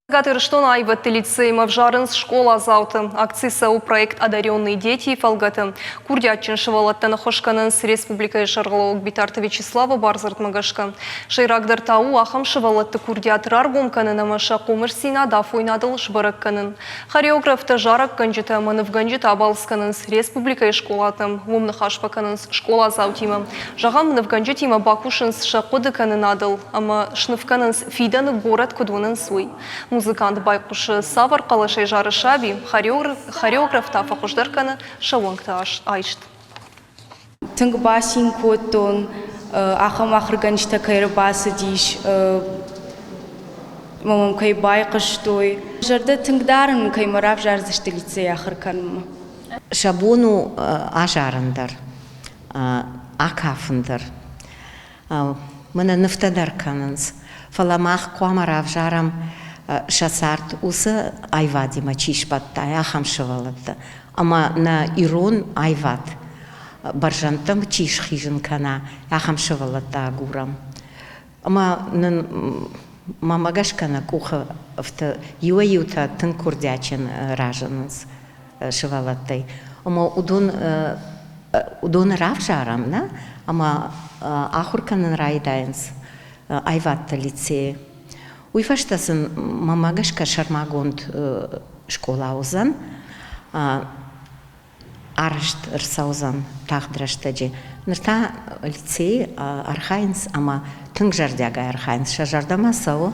Цӕгат Ирыстоны аивӕдты лицеймӕ ӕвзарынц скъоладзауты. Акци цӕуы проект «Одаренные дети» фӕлгӕты. Курдиатджын сывӕллӕттӕн ӕххуыс кӕнынц республикӕйы сӕргълӕууӕг Битарты Вячеславы бардзырдмӕ гӕсгӕ. Сӕйрагдӕр та у ахӕм сывӕллӕтты курдиат раргом кӕнын ӕмӕ сӕ хъомысдзинад афойнадыл сбӕрӕг кӕнын. Хореографтӕ, зарӕггӕнджытӕ ӕмӕ нывгӕнджытӕ абалц кӕнынц республикӕйы скъолатӕм, уым ныхас фӕкӕнынц скъоладзаутимӕ. Зӕгъӕм, нывгӕнджытимӕ бакусынц сӕ хъуыдыкӕнынадыл ӕмӕ сныв кӕнынц, фидӕны горӕт куыд уынынц, уый. Музыкант байхъусы, цавӕр хъӕлӕсӕй зары саби, хореограф та фӕхуыздӕр кӕны сӕ уӕнгты айст. Тынг бацин кодтон, ахӕм ахуыргӕнджытӕ кӕй ӕрбацыдис, ӕмӕ мӕм кӕй байхъуыстой. Зӕрдӕ тынг дарын, кӕй мӕ равзардзысты лицейы ахуыр кӕнынмӕ. Сӕ бон у азарын дӕр, акафын дӕр. Мӕнӕ нывтӕ дӕр кӕнынц. Фӕлӕ мах хъуамӕ равзарӕм сӕ цард уыцы аивадимӕ чи сбӕтта, ахӕм сывӕллӕттӕ. Ӕмӕ нӕ ирон аивад бӕрзӕндтӕм чи схизын кӕна, ахӕм сывӕллӕттӕ агурӕм. Ӕмӕ нын мӕмӕ гӕсгӕ нӕ къухы ӕфты иуӕй-иутӕ тынг курдиатджын разынынц сывӕллӕттӕй. Ӕмӕ уыдон уыдоны равзарӕм, нӕ? Ӕмӕ ахуыр кӕнын райдайынц аивӕдты лицейы. Уый фӕстӕ сын мӕмӕ гӕсгӕ сӕрмагонд скъола уыдзӕн. Арӕзт ӕрцӕудзӕн тагъд рӕстӕджы. Ныр та лицейы архайынц ӕмӕ тынг зӕрдиагӕй архайынц, сӕ зӕрдӕмӕ цӕуы.